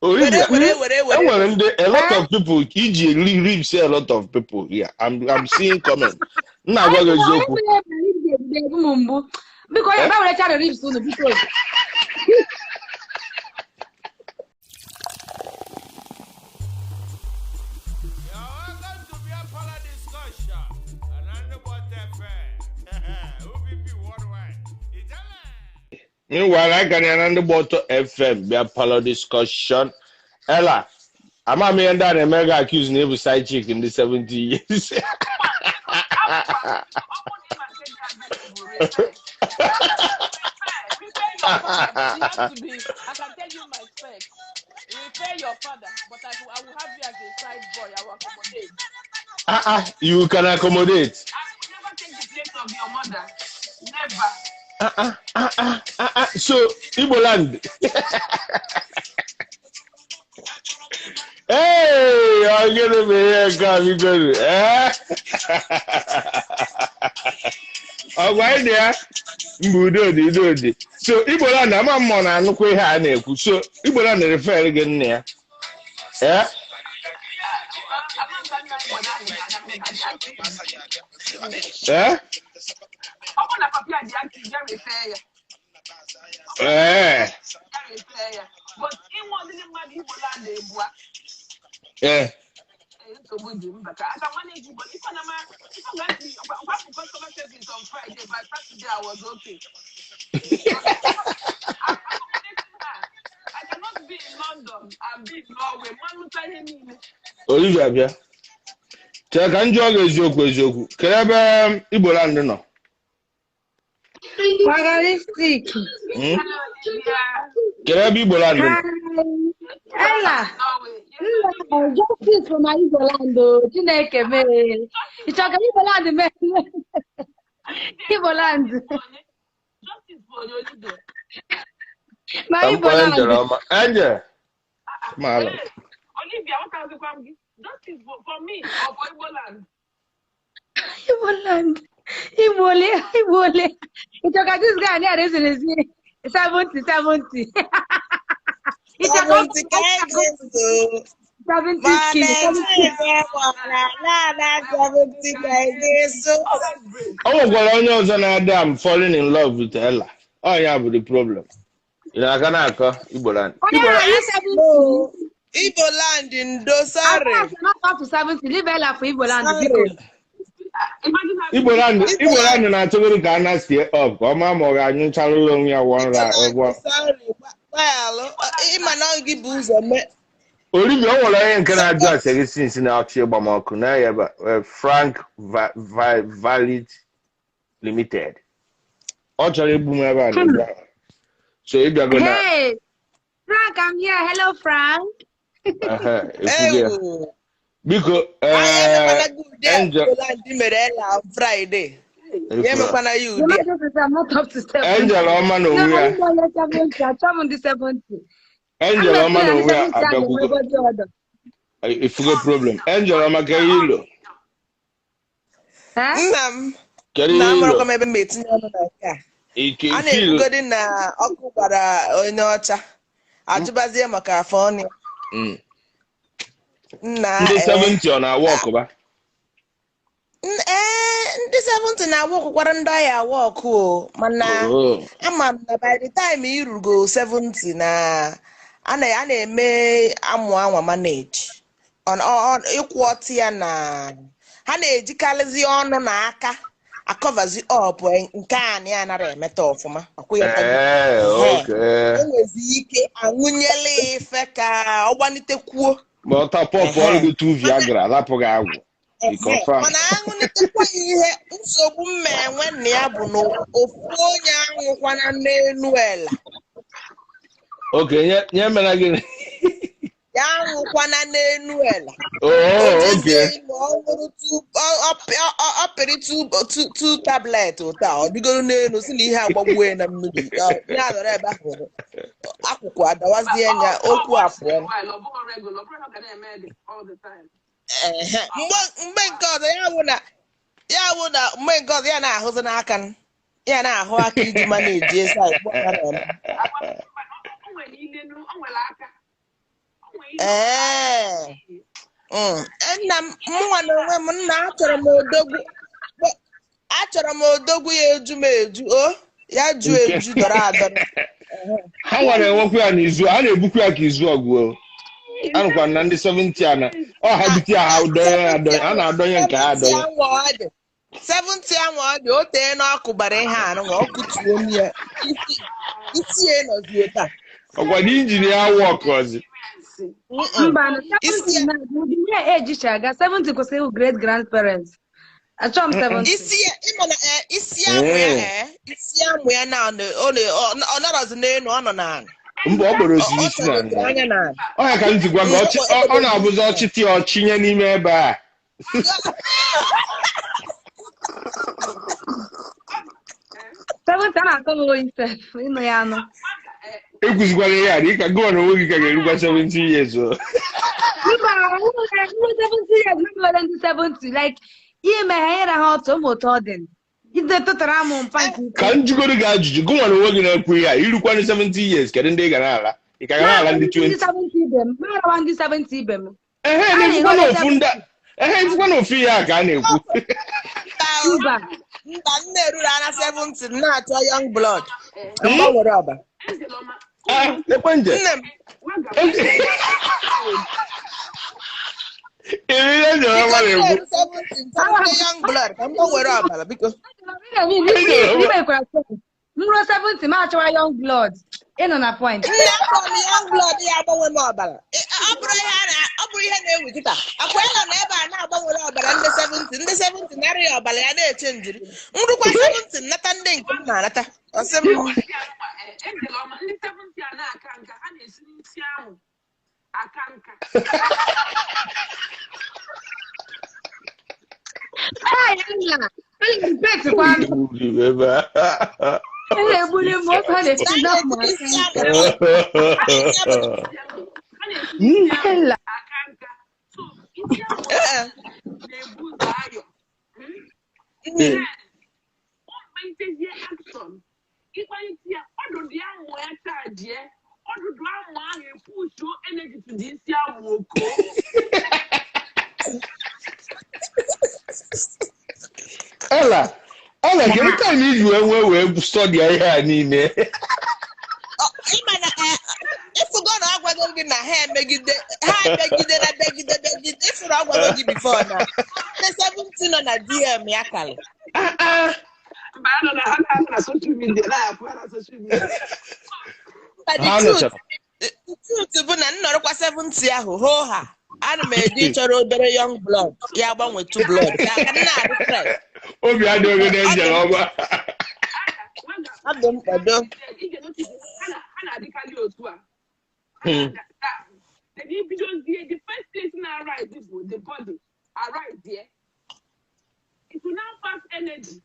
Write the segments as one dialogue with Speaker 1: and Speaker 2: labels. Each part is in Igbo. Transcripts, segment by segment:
Speaker 1: Olivia,
Speaker 2: Were were were were.
Speaker 1: enwere ndị a lot of people iji ribs, a lot of people here. I'm seeing comment. M na-agwa gị eziokwu.
Speaker 3: M mbụ, biko, onye bịa were ribs unu, biko.
Speaker 4: You're welcome to be a part of discussion. And what FM. OPP worldwide. Ijele.
Speaker 1: Meanwhile, anyị gara ya na ndị gba ọtọ FM bịa parlor discussion. Ella, ama m ihe ndị a na-eme gị accuse na ịbụ side chick ndị 70 years.
Speaker 5: Refer your father. You have to be. I can tell you my specs. Refer your father, but I will have you as a side boy. I will accommodate.
Speaker 1: Ah ah, you can accommodate.
Speaker 5: I will never take the place of your mother. Never.
Speaker 1: Ah ah ah ah ah ah. So, Igbo land. Hey, ọ gịnị bụ ihe nke a, biko? Eh? Ọgwa anyị dị ya mba, udo dị, udo dị. So Igbo land, ama mmụọ na-anụkwa ihe a na-ekwu. So Igbo land refer gị nne ya. Eh? Eh?
Speaker 5: Ọ bụrụ na papa ya dị active, ya refer ya.
Speaker 1: Ee.
Speaker 5: Ya refer ya. But inwe ọdịdị mmadụ Igbo land ebua.
Speaker 1: Ee.
Speaker 5: Nsogbu dị mba ka aka manage, but ife na ma ife ga ntị gwapụ customer service on Friday, by Saturday I was okay. I'm accommodating her. I cannot be in London and be in Norway. Mmanụta ihe niile.
Speaker 1: Olivia, bịa. Chere ka m jụọ gị eziokwu eziokwu. Kedu ebe Igbo land nọ?
Speaker 3: Kwagalistic.
Speaker 5: Olivia.
Speaker 1: Kedu ebe Igbo land nọ?
Speaker 3: Ella.
Speaker 5: Norway.
Speaker 3: Nna, justice for my Igbo land o. Chineke mee. Ị chọrọ ka Igbo land mee? Igbo land.
Speaker 5: Justice for onye Olivia.
Speaker 3: My
Speaker 1: Ka m
Speaker 3: Igbo
Speaker 1: kpọọ
Speaker 3: land.
Speaker 1: Angel ọma. Angel. Maalụ.
Speaker 5: Hey, Olivia, what has become gị? Justice for me or for Igbo land?
Speaker 3: Igbo land. Igbo ole, Igbo ole. Ị chọrọ ka this guy na ezi ezi 70 70. Ị chọrọ ka ọ
Speaker 2: 70 ka anyị ga-eso.
Speaker 3: 70
Speaker 2: Ma
Speaker 3: skin.
Speaker 2: Naịjirịa gbara naanị 70 ka anyị ga-eso.
Speaker 1: O nwekwara onye ọzọ na-adị am falling in love with Ella. Ọ ya bụ the problem. Ị na-aka na-akọ Igbo land.
Speaker 3: Onye
Speaker 1: Igbo
Speaker 3: ahụ
Speaker 1: land.
Speaker 3: yi 70.
Speaker 2: No. Igbo land, ndo, sorry.
Speaker 3: Afọ not up to 70. Leave Ella for Igbo land, biko.
Speaker 2: Sorry.
Speaker 5: Imagine having
Speaker 1: Igbo land.
Speaker 2: Igbo
Speaker 1: Igbo land na-achọgoro ka a na-sie up ka ọ maa ma ọ ga-anyụcharụrụ onwe ya one
Speaker 2: Igbo
Speaker 1: ra
Speaker 2: land,
Speaker 1: one.
Speaker 2: sorry. Gbaghaalụ. Ịma na ọ gị bụ ụzọ mee.
Speaker 1: Olivia, o nwere onye nke na-ajụ ase gị since na-achọ ịgba m ọkụ na ya ebe a, Frank Valid Limited. Ọ chọrọ igbu m ebe a na ebe a. So ịbịago na
Speaker 3: Hey, Frank, I'm here. Hello, Frank.
Speaker 1: Ehe, ekwugo ya.
Speaker 2: Ewu.
Speaker 1: Biko,
Speaker 2: Anyị emekwana gị ụdị a
Speaker 1: Angel.
Speaker 2: Igbo land mere Ella on Friday. Ya emekwana ya
Speaker 3: You
Speaker 2: ụdị a.
Speaker 3: might just say I'm not up to 70.
Speaker 1: Angel ọma na
Speaker 3: No,
Speaker 1: onwe ya.
Speaker 3: I'm not 70. Achọ m ndị 70.
Speaker 1: Angel ọma na onwe ya abịakwugo.
Speaker 3: Abịakwugo.
Speaker 1: Ifugo problem. Angel ọma, ka ihe ilo.
Speaker 3: Eh?
Speaker 2: Nna m,
Speaker 1: Kedu
Speaker 2: nna
Speaker 1: ihe
Speaker 2: m,
Speaker 1: ilo?
Speaker 2: marakwa m ebe m etinye ọnụ na nke a.
Speaker 1: Ike
Speaker 2: A
Speaker 1: feel.
Speaker 2: na-ekwugodi na ọkụ gbara onye ọcha, ajụbazie maka afọ ọnụ ya. Nna,
Speaker 1: Ndị
Speaker 2: ee.
Speaker 1: 70 ọ na-awa ọkụba?
Speaker 2: Ee, ndị 70 na-awa ọkụkwara ndị ọya awa ọkụ o, mana
Speaker 1: Oh.
Speaker 2: ama m na by the time i rugo 70 na a na-eme amụ anwa manage. Ịkwụ ọtụ ya na ha na-ejikarịzi ọnụ na aka akọvazi up nke a na ya anara emeta ọfụma, ọkwụ ya.
Speaker 1: Ee, okay.
Speaker 2: Enwezi ike aṅụnyela ya ife ka ọ gbanitekwuo.
Speaker 1: Ma ọ ta pọpụ ọrụ gị tu Viagra, rapụ gị agwụ. Confirm.
Speaker 2: Mana aṅụnitekwa ya ihe, nsogbu mma enwe na ya bụ na ofu onye anwụkwana n'elu ela.
Speaker 1: Okay, nye mere gịnị?
Speaker 2: Ya anwụkwana n'elu ela.
Speaker 1: Oh,
Speaker 2: O
Speaker 1: okay.
Speaker 2: jezie ime, ọ ṅụrụ ọ pịrị two tablet ụta, ọ dịgoro n'elu si na ihe agbagbuo ya na mmiri. Ya nọrọ ebe ahụ, akwụkwọ adawazie ya, okwu apụọ.
Speaker 5: While ọ bụghị regular, ọ bụrụ na ọ ga na-eme dị all the time.
Speaker 2: Ehe. Mgbe nke ọzọ ya wụ na mgbe nke ọzọ ya na-ahụzi n'aka m, ya na-ahụ aka iji ma na-eji esa.
Speaker 5: O nwere ilenu, o nwere aka.
Speaker 2: Ee. Nna m, mụnwa na onwe m, nna, achọrọ m odogwu. Achọrọ m odogwu ya eju m eju, o ya ju eju dọrọ adọrọ.
Speaker 1: Ha nwere enwekwu ya n'izu, a na-ebukwu ya ka izu ọgụ o. Anụkwa na ndị 70 a na ọ ha bute ya, ha adọnye adọnye, a na-adọnye nke ha adọnye.
Speaker 2: 70 anwa ọ dị, o tee n'ọkụ bara ihe anụnwa, ọ kụtuo m ya. Isi ya nọzie taa.
Speaker 1: Ọkwa na injin ya wọkọzi.
Speaker 3: Mba, na 70 na ụdị ejicha aga 70 kwesịrị ịwụ great grandparents. Achọ m 70.
Speaker 2: Isi ya, ịma na isi amụ ya, isi amụ ya na ọ nọrọzi n'elu, ọ nọ n'ala.
Speaker 1: Mba, ọ kpọrọ osisi isi n'ala. Ọ ya ka m ji gwa gị, ọ na-abụzi ọchịtị ọchịnye n'ime ebe a.
Speaker 3: 70 a na-atọ m oyi sef, ịnụ ya anụ.
Speaker 1: Ekwuzikwala ihe a, dịka gụwa na onwe gị ka ga-erukwa 70 years o.
Speaker 3: Mba, 70 years, nwere ndị 70, like, ihe mere ha nyere ha otu ụmụ otu ọ dị. Ide tụtara amụ mpa nke ukwuu.
Speaker 1: Ka m jụgoro gị ajụjụ, gụwa na onwe gị na-ekwu ihe a, irukwanụ 70 years, kedu ndị ị ga na-ala? Ị ka ga na-ala ndị 20?
Speaker 3: Marawa ndị 70 ibe m.
Speaker 1: Ehe, na-ekwukwa na ofu ihe a ka a na-ekwu.
Speaker 3: Mba.
Speaker 2: Mba, m na-eruru ara 70, na-achọ young blood. Mgbanwere ọba.
Speaker 1: Ekwe nje.
Speaker 2: Nne m.
Speaker 1: Ihe njere ọma na-ekwu.
Speaker 2: Young blood, ka mgbanwere ọbara, biko.
Speaker 3: M ruo 70, m achọwa young blood. Ị nọ na point.
Speaker 2: Nne, achọrọ m young blood ya agbanwe m ọbara. Ọ bụrụ ihe na-ewu kịta. Akwa ya nọ n'ebe a na-agbanwere ọbara ndị 70. Ndị 70 narị ya ọbara ya na-eche njiri. Nrụkwa 70 nata ndị nke m na-anata. Ọ sị m.
Speaker 5: Ndị 70 a na-aka nka, ha na-esi n'isi ahụ aka nka.
Speaker 1: Ella, kedu time iji wee wee study ihe a niile?
Speaker 2: Ịfụgo na agwago gị na ha emegide na begide ịfụrụ agwago gị before na ndị 70 nọ na DM ya kalị. The truth bụ na nnọrọkwa 70 ahụ hoo ha, ana m eji chọrọ obere young blood ya gbanwe two blood ka aka nna adị fresh.
Speaker 1: Obi adịghị na-ejere ọma.
Speaker 2: Ọ dị mkpado.
Speaker 5: Ha na-adịkarị otu a. The first place na arise bụ the body arise there. It will now pass energy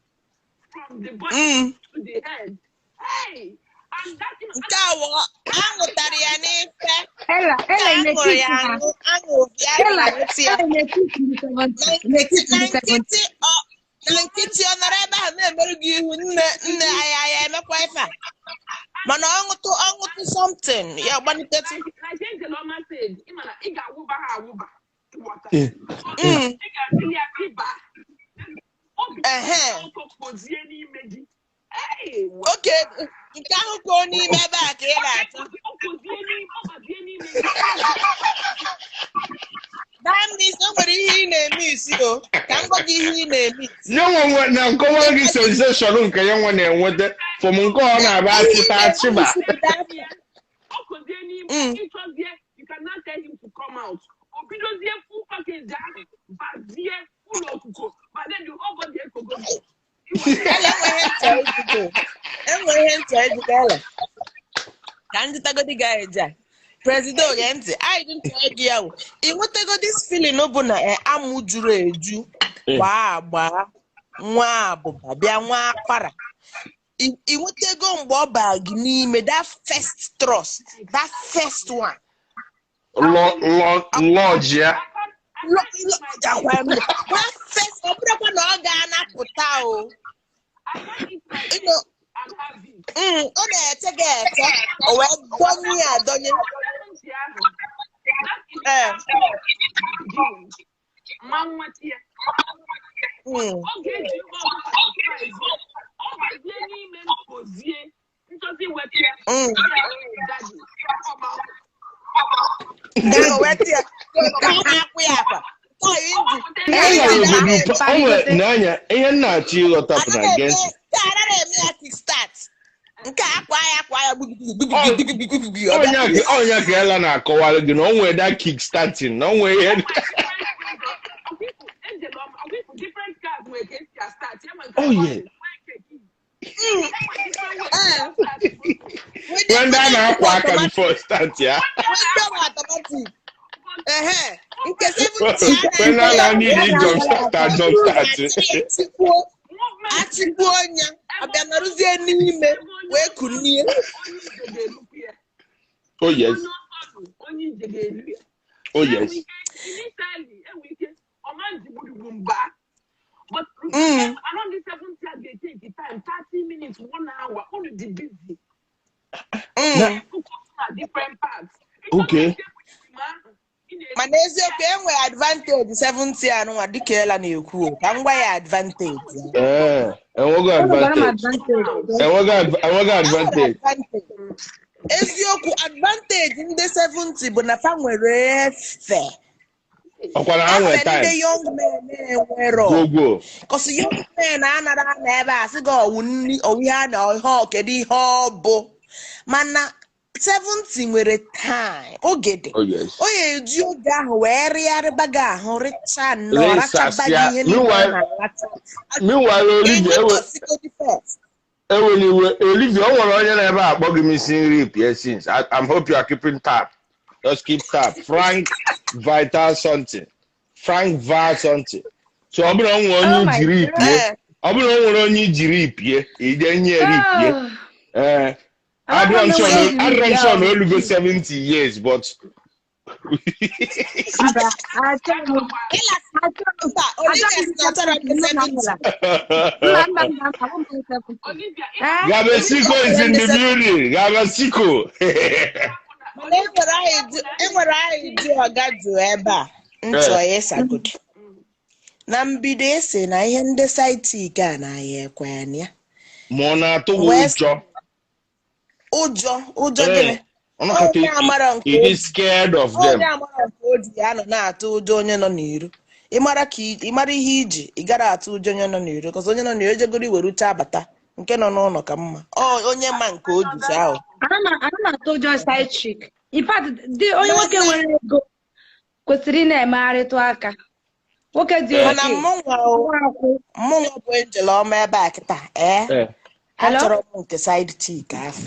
Speaker 5: from the body to the head. Hey! And that is
Speaker 2: nke awọ aṅụtara ya n'ife.
Speaker 3: Ella,
Speaker 2: Aṅụrụ ya aṅụ, aṅụ ya ṅụtị ya. Na nkịtị ọ nọrọ ebe ahụ na-emerụ gị ihu, nne nne aya ya emekwa ife a. Mana ọṅụtụ something ya gbanitetụ.
Speaker 5: Like Angel Oma said, ị ga-awụba ha awụba. Ị ga-atili ya ịba. Obi kpozie n'ime gị.
Speaker 2: Oke, nke ahụ koo n'ime ebe a ka ị na-achọ. Daa m n'isi, o nwere ihe ị na-eme isi o. Ka m gwa gị ihe ị na-eme isi.
Speaker 1: Nye nwe na nkọwa gị sensation nke ya nwe na-enweta fọm nke ọ na-aba achịta achịba.
Speaker 5: Ọ kụzie n'ime ịchọzie, you cannot tell him to come out. O bidozie full package ahụ bazie ụlọ okuko, but then the whole body ekogo.
Speaker 2: Ella, enweghị ntị ejide Ella. Ka njitagodi ga eje a. Presido gee ntị, anyị dị ntị eji ya wụ. Ị nwetago this feeling bụ na amụ juru eju, gbaa agbaa, nwa abụba, bịa nwa akwara. Ị nwetago mgbe ọ baa gị n'ime that first trust, that first one.
Speaker 1: Lọji ya.
Speaker 2: That first, ọ bụrụkwa na ọ ga-anapụta o. Ọ na-eche gị eche, o wee dọnye ya adọnye.
Speaker 5: That
Speaker 2: Ee.
Speaker 5: Ma nweta ya. Ọ ga-eji ụgbọ ọkụkọ surprise ya. Ọ bazie n'ime mpozie nchọzi weta ya. Ya, "Daddy, ọba
Speaker 2: Daddy, weta ya. Ka ọ na-akwụ ya akwa. Nwaanyị nji.
Speaker 1: Ella nwegodu o nwere n'anya ihe m na-achọ ịghọta bụ na gee ntị.
Speaker 2: Nke a anaghị eme ya kick start. Nke a akwa ya akwa ya gbugbugbugbugbugbugbugbu.
Speaker 1: Ọnya ka Ella na-akọwara gị na o nwere that kick starting na o nwere ihe
Speaker 5: different cars nwere ka esi astart.
Speaker 1: Oh, yeah. Nwee ndị a na-akwa aka before start ya.
Speaker 2: Window automatic. Ehe. Nke 70
Speaker 1: Nwee ndị a na-need jump start and jump start.
Speaker 2: Achịkpuo ya, ọbịa nọrụzie n'ime wee kunie.
Speaker 1: Oh yes.
Speaker 5: Onye ije ga-eru ya.
Speaker 1: Oh yes.
Speaker 5: Initially, enwere ike ọma njigburugbu mba. But around the 70 ga-etake time 30 minutes, 1 hour, unu dị busy. Focus na different parts.
Speaker 1: Okay.
Speaker 2: Mana eziokwu, enwere advantage 70 anụnwa dịka Ella na-ekwu o, ka m gwa ya advantage ya.
Speaker 1: Ee, enwego
Speaker 3: Unu gwara m
Speaker 1: advantage.
Speaker 3: advantage.
Speaker 1: Enwego
Speaker 2: Enwere
Speaker 1: advantage.
Speaker 2: advantage. Eziokwu, advantage ndị 70 bụ na fa nwere efe.
Speaker 1: Ọkwa na ha nwere
Speaker 2: Efe ndị
Speaker 1: time.
Speaker 2: young men enwero.
Speaker 1: Gwogwo.
Speaker 2: Cause young men anara anọ ebe a sị gị ọwụ nri ọwụ ihe a na ihe ọ kedu ihe ọ bụ, mana 70 nwere time, oge dị.
Speaker 1: Oh yes.
Speaker 2: O ya eji oge ahụ wee rịgharịba gị ahụ, rịcha nnọọ, rachaba gị
Speaker 1: Resasịa.
Speaker 2: ihe niile ọ
Speaker 1: Meanwhile,
Speaker 2: na-aracha.
Speaker 1: meanwhile Olivia ewe
Speaker 2: Ịnwetọsigodi first.
Speaker 1: eweliwe Olivia, o nwere onye na-ebe a akpọ gị missing rib yes since. I'm hope you are keeping tab. Just keep tab. Frank Vital something. Frank Val something. So ọ bụrụ na o nwere
Speaker 3: Oh
Speaker 1: onye
Speaker 3: my
Speaker 1: ijiri
Speaker 3: God.
Speaker 1: ipie,
Speaker 2: Ee.
Speaker 1: ọ bụrụ na o nwere onye ijiri ipie, ije nye ripie.
Speaker 3: Oh.
Speaker 1: Ee.
Speaker 3: Amaghị
Speaker 1: Adịrọ
Speaker 3: m
Speaker 1: m
Speaker 3: na
Speaker 1: sure
Speaker 3: nwere
Speaker 1: na adịrọ m
Speaker 3: ejiri
Speaker 1: sure na
Speaker 3: ya.
Speaker 1: olugo 70 years, but
Speaker 3: Mba, achọghị m.
Speaker 2: Ella
Speaker 3: Achọghị m.
Speaker 2: mba, Olivia
Speaker 3: Achọghị m
Speaker 2: sị na ọ chọrọ
Speaker 3: 70
Speaker 2: nke
Speaker 3: nne na
Speaker 2: 70.
Speaker 3: nwụla. Mba, mba, mba, mba, abụ m 70.
Speaker 5: Olivia,
Speaker 3: Eh?
Speaker 1: Gabasiko is in the building. Gabasiko.
Speaker 2: Mana enwere anyị ji ọga jụ ebe a nchọ ịsagodi. Na mbido esi na ihe ndị side chick a na ya ekwe ya.
Speaker 1: Ma ọ na-atụ gị
Speaker 2: Wee
Speaker 1: ụjọ.
Speaker 2: Ụjọ ụjọ
Speaker 1: Ee,
Speaker 2: gịnị?
Speaker 1: ọ nakọta
Speaker 2: Onye amara nke
Speaker 1: ị
Speaker 2: o
Speaker 1: dị scared of them.
Speaker 2: Onye amara nke o ji ya nọ na-atụ ụjọ onye nọ n'iru. Ịmara ka ịmara ihe iji ị gara atụ ụjọ onye nọ n'iru, kọsọ onye nọ n'iru ejegoro iwere uche abata nke nọ n'ụlọ ka mma. Ọ onye ma nke o ji ahụ.
Speaker 3: Ana m atụ ụjọ side chick. In fact, dị onye nwoke nwere ego kwesịrị ị na-emegharịtụ aka. Nwoke dị
Speaker 2: Mana
Speaker 3: oke.
Speaker 2: mụnwa o
Speaker 3: Nwa akwụ.
Speaker 2: mụnwa bụ Angel ọma ebe a kịta, ee,
Speaker 1: Eh,
Speaker 3: Hello?
Speaker 2: achọrọ m nke side chick ahụ.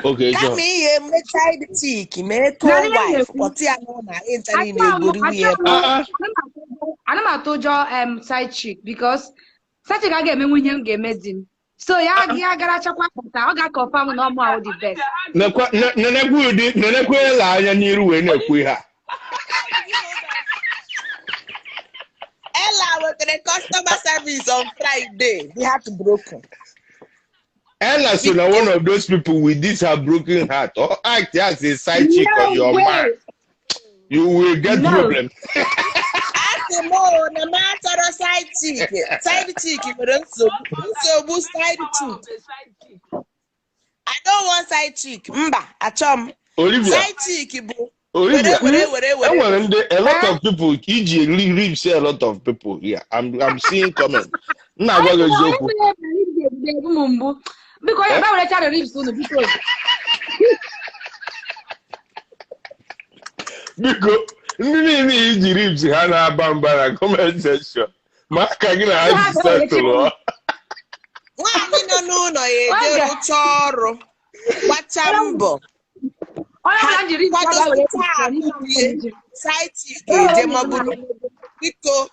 Speaker 1: okay,
Speaker 2: Kama
Speaker 1: John.
Speaker 2: ihe eme side chick mee
Speaker 3: Naanị
Speaker 2: co
Speaker 3: ihe m
Speaker 2: wife,
Speaker 3: na-ekwu.
Speaker 2: kpọta ya n'ụlọ anyị ncha niile
Speaker 3: Achọghị m
Speaker 2: egoriwe ya
Speaker 3: achọghị
Speaker 2: ebe
Speaker 3: m
Speaker 2: a.
Speaker 1: Ah, ah.
Speaker 3: ana m atụ ụjọ side chick because side chick agaghị emenwu ihe m ga-eme di m. So ya ya gara chakwa pụta, ọ ga-confirm na ọmụ ahụ the best.
Speaker 1: Nekwa nenekwa ụdị nenekwa ele anya n'iru wee na-ekwu ihe a.
Speaker 2: Ella wetere customer service on Friday. The heart broken.
Speaker 1: Ella so na one of those people with this her broken heart or act as a side chick on
Speaker 3: No
Speaker 1: your
Speaker 3: way.
Speaker 1: man. You will get
Speaker 3: No.
Speaker 1: problem.
Speaker 2: Asị m o na m achọrọ side chick. Side chick nwere nsogbu. Nsogbu side chick. I don't want side chick. Mba, achọ m.
Speaker 1: Olivia,
Speaker 2: Side chick bụ
Speaker 1: Olivia,
Speaker 2: were were were.
Speaker 1: enwere ndị a lot of people iji ribs a lot of people here. I'm seeing comment. M na-agwa gị eziokwu.
Speaker 3: Onye m mbụ. Biko onye bịa were chara ribs unu biko.
Speaker 1: Biko, ndị niile iji ribs ha na-aba mba na comment section. Ma aka gị na ha ji setụlụ.
Speaker 2: Nwaanyị nọ n'ụlọ ya eje
Speaker 3: Oge.
Speaker 2: rụchaa ọrụ, gbachaa mbọ,
Speaker 3: Onye ọbụla m ji ribs ya bịa were ribs
Speaker 2: kwadosichaa
Speaker 3: ya n'ihe
Speaker 2: akụ rie, side chick eje maburu. Biko,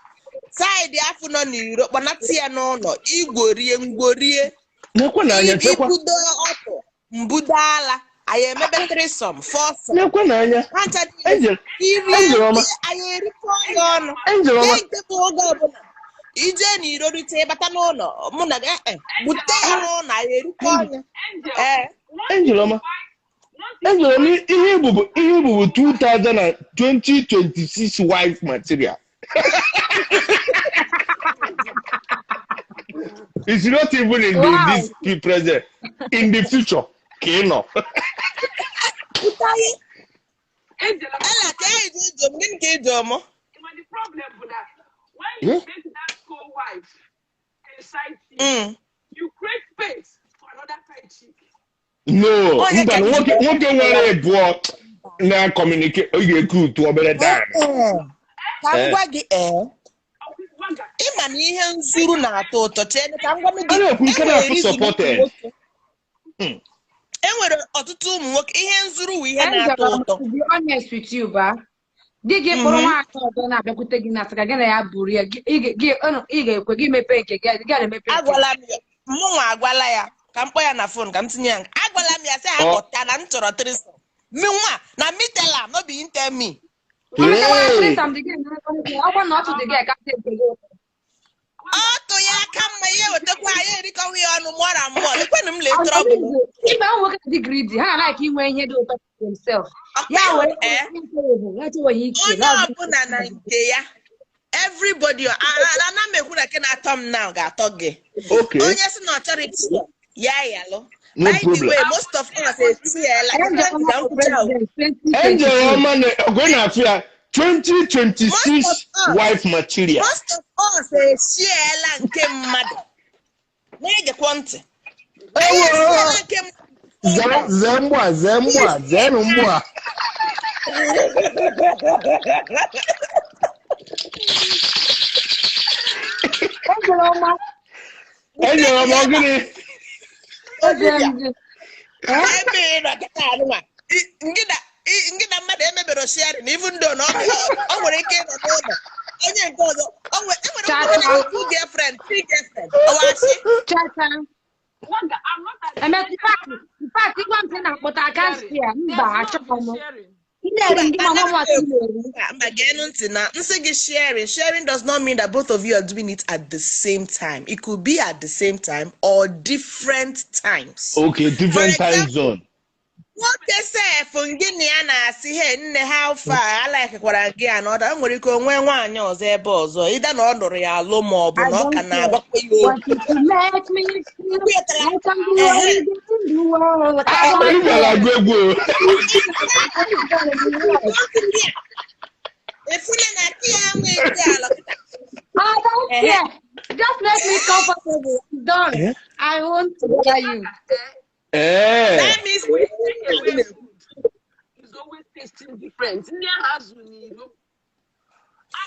Speaker 2: side afọ nọ n'iro, kpọnata ya n'ụlọ, igworie ngworie.
Speaker 1: Nekwa n'anya chekwa.
Speaker 2: Ibudo ọtụ, mbudo ala, anyị emebe threesome, foursome.
Speaker 1: Nekwa n'anya.
Speaker 2: Ha ncha niile
Speaker 1: Angel,
Speaker 2: irie
Speaker 1: Angel ọma.
Speaker 2: anyị erikọ ya ọnụ.
Speaker 1: Angel ọma.
Speaker 2: Nke nke bụ oge ọbụla ije n'iro rite bata n'ụlọ mụ na gị, eh, bute ya n'ụlọ anyị erikọ ọnya.
Speaker 5: Angel,
Speaker 2: Ee.
Speaker 1: Angel ọma. Enwere m ihe bụ ihe bụ 2026 wife material. It's not even in the this present. In the future, ka ị nọ.
Speaker 5: Angela,
Speaker 2: Ella, ka anyị ji ijom, gịnị ka iji ọmụ?
Speaker 5: but the problem with that, when you make that co-wife a side chick, you create space for another side chick.
Speaker 1: No,
Speaker 2: Onye
Speaker 1: mba
Speaker 2: ka
Speaker 1: nwoke nwoke nwere ịbụọ na communicate ọ ga-eku utu obere dan.
Speaker 2: Ka m
Speaker 1: Eh.
Speaker 2: gwa gị ee,
Speaker 5: Waga,
Speaker 2: ịma na ihe nzuru na-atọ ụtọ chee ka m gwa gị
Speaker 1: A na-ekwu nke
Speaker 2: enwere
Speaker 1: na-afụ
Speaker 2: reason ụmụ
Speaker 1: supported.
Speaker 2: nwoke enwere ọtụtụ ụmụ nwoke ihe nzuru wụ ihe
Speaker 3: Angela,
Speaker 2: na-atọ ụtọ.
Speaker 3: to be honest with you, ba. Di gị kpọrọ nwaanyị ọzọ na-abịakwute gị na asị ka gị na ya buru ya, ị ga-ekwe gị mepee nke gị, gị na-emepe nke gị.
Speaker 2: Agwala m ya, mụnwa agwala ya ka m kpọọ ya na phone ka m tinye ya nka. Agwala m ya sị ha
Speaker 1: Ọ
Speaker 2: kpọta na m chọrọ threesome. Mi nwa na me tell am, no be him tell me.
Speaker 3: Ọ
Speaker 1: hey!
Speaker 3: threesome dị gị ọkwa na ọtụ dị gị ka dị nke gị ụtọ.
Speaker 2: Ọ tụ ya aka mma ya ewetakwa ya erikọwa ya ọnụ mụọ na mmụọ lekwenụ m lee trouble.
Speaker 3: Ime ụmụ nwoke dị greedy, ha na-like inwe ihe dị ụtọ for themselves.
Speaker 2: Ọkwa
Speaker 3: Ya were
Speaker 2: ee,
Speaker 3: ya chọweghị ike.
Speaker 2: onye ọbụla na nke ya, everybody ana m ekwu na nke na-atọ m now ga-atọ gị.
Speaker 1: Okay,
Speaker 2: Onye sị na ọ chọrọ isi ya yalụ.
Speaker 1: no
Speaker 2: By the
Speaker 1: problem.
Speaker 2: way, most of us esiela
Speaker 3: Angel
Speaker 2: ka
Speaker 3: Ọma
Speaker 2: m
Speaker 3: for
Speaker 2: kwucha o.
Speaker 3: president
Speaker 1: Angel
Speaker 3: 2022.
Speaker 1: ọma na ọgụ na-afụ ya
Speaker 2: Most
Speaker 1: 2026
Speaker 2: of us,
Speaker 1: wife material.
Speaker 2: most of us esiela nke mmadụ. Na-egekwa ntị. Anyị
Speaker 1: Ewo!
Speaker 2: esiela nke mmadụ.
Speaker 1: Zee zee mgbụ a zee mgbụ a zeenụ mgbụ a.
Speaker 3: Angel Ọma,
Speaker 1: Angel ọma ọ gịnị?
Speaker 3: Eze
Speaker 2: Olivia,
Speaker 3: ndị. Eh?
Speaker 2: ebe ị nọ kịta anụnwa, ngị na mmadụ emebere sharing even though na ọ nwere ike ịnọ n'ụlọ onye nke ọzọ enwere
Speaker 3: Cha
Speaker 2: nwoke
Speaker 3: cha.
Speaker 2: na-enwe two girlfriend, three girlfriend, ọwachi.
Speaker 3: Cha cha.
Speaker 5: Waga, I'm not
Speaker 3: Eme in fact, ịgwa m sị na akpọta aka nsị a, mba,
Speaker 5: There's no
Speaker 3: achọghị m.
Speaker 5: sharing.
Speaker 3: Ị na-eri
Speaker 2: Mba,
Speaker 3: ndị mama
Speaker 2: ana
Speaker 3: m
Speaker 2: m
Speaker 3: atụ
Speaker 2: ekwu
Speaker 3: na-eri.
Speaker 2: mba geenụ ntị na nsị gị sharing sharing does not mean that both of you are doing it at the same time. It could be at the same time or different times.
Speaker 1: Okay,
Speaker 2: For
Speaker 1: different time
Speaker 2: example,
Speaker 1: zone.
Speaker 2: nwoke sef ngị na ya na-asị he nne ha fa alaikekwara gị a na ọda nwere ike onwe nwaanyị ọzọ ebe ọzọ ịda na ọ nụrụ ya alụ ma ọ bụ
Speaker 3: I
Speaker 2: na ọ ka
Speaker 3: don't care.
Speaker 2: na-agbakwa ya okwu.
Speaker 3: But if you make me feel
Speaker 2: Kwetara
Speaker 3: like I'm the
Speaker 2: ehe
Speaker 3: only girl in the world, I
Speaker 1: Ah,
Speaker 3: don't
Speaker 1: Olivia
Speaker 3: care.
Speaker 1: na-agụ egwu o.
Speaker 2: Efuna na di ya nwe ezi ala kịta.
Speaker 3: I don't
Speaker 2: Ehe.
Speaker 3: care. Just make me comfortable. I'm done.
Speaker 1: Eh?
Speaker 3: I won't bother you.
Speaker 1: Eh.
Speaker 2: That means
Speaker 5: We take away food. It's always tasting different. Nne has n'iro.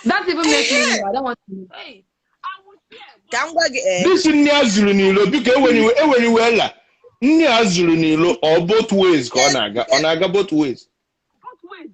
Speaker 3: Don't even make me
Speaker 2: ehe
Speaker 3: know. I don't want to know.
Speaker 5: Hey, I will share,
Speaker 2: ka
Speaker 5: but
Speaker 2: m gwa gị ee
Speaker 1: This nne a zụrụ n'ilo biko eweniwe eweniwe la. Nne a zụrụ n'ilo ọ both ways ka ọ na-aga. Ọ na-aga both ways.
Speaker 5: both ways.